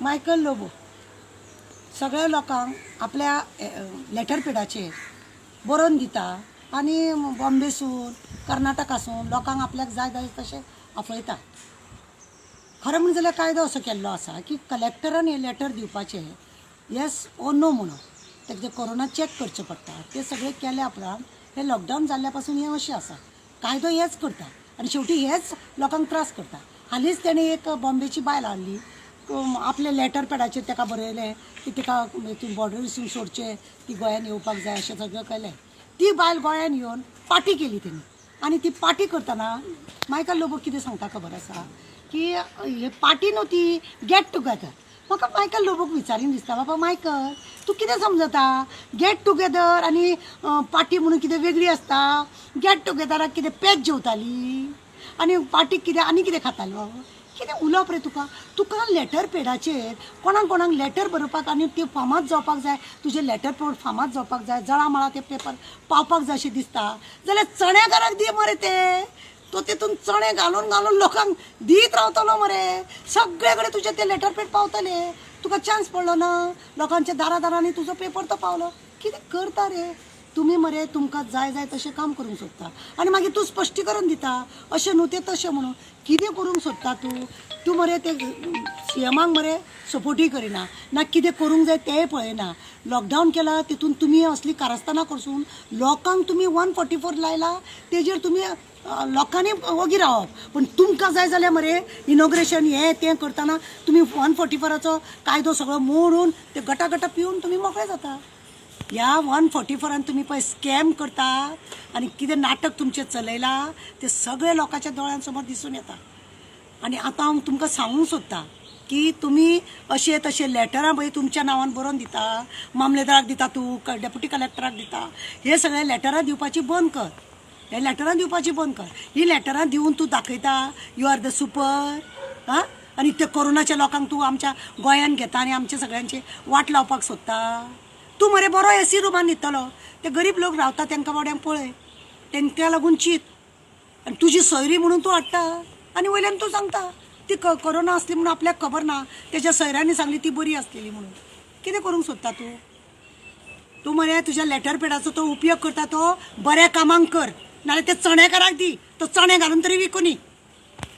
Michael Lobo सगळ्या लोकांक आपल्या लेटर पेडाचेर बरोवन दिता आनी बॉम्बेसून, कर्नाटकासून लोकांक आपल्याक जाय जाय तशें आपयता. खरें म्हणून जाल्यार कायदो असो केल्लो आसा की कलेक्टरान हें लेटर दिवपाचें येस ओ नो म्हणून. ताका कोरोना चॅक करचें पडटा. तें सगळें केल्या उपरांत हें लॉकडावन जाल्ल्या पासून हें अशें आसा. कायदो हेच करता आनी शेवटी हेच लोकांक त्रास करता. हालींच तेणें एक बॉम्बेची बायल हाडली, आपल्या लेटर पॅडाचेर ताका बरयलें की तिका बॉर्डरीसून सोडचें, ती गोंयान येवपाक जाय अशें सगळें केलें. ती बायल गोंयान येवन पार्टी केली तेणी आनी ती पार्टी करतना मायकल लोबो कितें सांगता खबर आसा की हे पार्टी न्हू ती गेट टुगेदर. म्हाका मायकल लोबोक विचारीन दिसता, बाबा मायकल तूं कितें समजता गेट टुगेदर आनी पार्टी म्हणून कितें वेगळी आसता? गेट टुगेदराक कितें पेज जेवताली आनी पार्टीक कितें आनी कितें खातालो? कितें उलोवप रे तुका? तुका लेटर पेडाचेर कोणाक कोणाक लेटर बरोवपाक आनी त्यो फामाद जावपाक जाय, तुजें लेटर पेड फामाद जावपाक जाय, जळामळा ते पेपर पावपाक जाय अशें दिसता जाल्यार चण्याकाराक दी मरे ते. तो तितून चणे घालून घालून लोकांक दीत रावतलो मरे. सगळे कडेन तुजे ते लेटर पेड पावतले. तुका चान्स पडलो ना, लोकांच्या दारा दारांनी तुजो पेपर तो पावलो. कितें करता रे तुमी मरे? तुमकां जाय जाय तशें काम करूंक सोदता आनी मागीर तूं स्पश्टीकरण दिता अशें न्हू तें तशें म्हणून. कितें करूंक सोदता तूं? तूं मरे ते सीएमाक मरे सपोर्टूय करिना ना, कितें करूंक जाय तेंय पळयना. लॉकडावन केला तितून तुमी असली कारस्थानां करसून लोकांक तुमी 144 लायला, तेजेर तुमी लोकांनी वगी रावप. पूण तुमकां जाय जाल्यार मरे इनॉग्रेशन हें तें करतना तुमी 144चो कायदो सगळो मोडून ते गटा गटा पिवन तुमी मोकळे जाता. ह्या 144 तुमी पळय स्कॅम करता आनी कितें नाटक तुमचें चलयलां तें सगळें लोकांच्या दोळ्यांसमोर दिसून येता. आनी आतां हांव तुमकां सांगूंक सोदता की तुमी अशें तशें लेटरां पळय तुमच्या नांवान बरोवन दिता, मामलेदाराक दिता, तूं डेप्युटी कलेक्टराक दिता, हे सगळे लेटरां दिवपाची बंद कर. हे लेटरां दिवपाची बंद कर. ही लेटरां दिवन तूं दाखयता you are the super. आं, आनी ते कोरोनाच्या लोकांक तूं आमच्या गोंयान घेता आनी आमच्या सगळ्यांची वाट लावपाक सोदता. तूं मरे बरो एसी रुमान न्हिदतलो, ते गरीब लोक रावता तांकां बाबड्यांक पळय, तांकां लागून चीत. आनी तुजी सोयरी म्हणून तूं हाडटा आनी वयल्यान तूं सांगता ती कोरोना आसली म्हणून आपल्याक खबर ना, तेज्या सोयऱ्यांनी सांगली ती बरी आसलेली म्हणून. कितें करूंक सोदता तूं? तूं मरे तुज्या लेटर पेडाचो तो उपयोग करता तो बऱ्या कामांक कर, नाल्यार ते चणेकाराक दी, तो चणे घालून तरी विकुनी.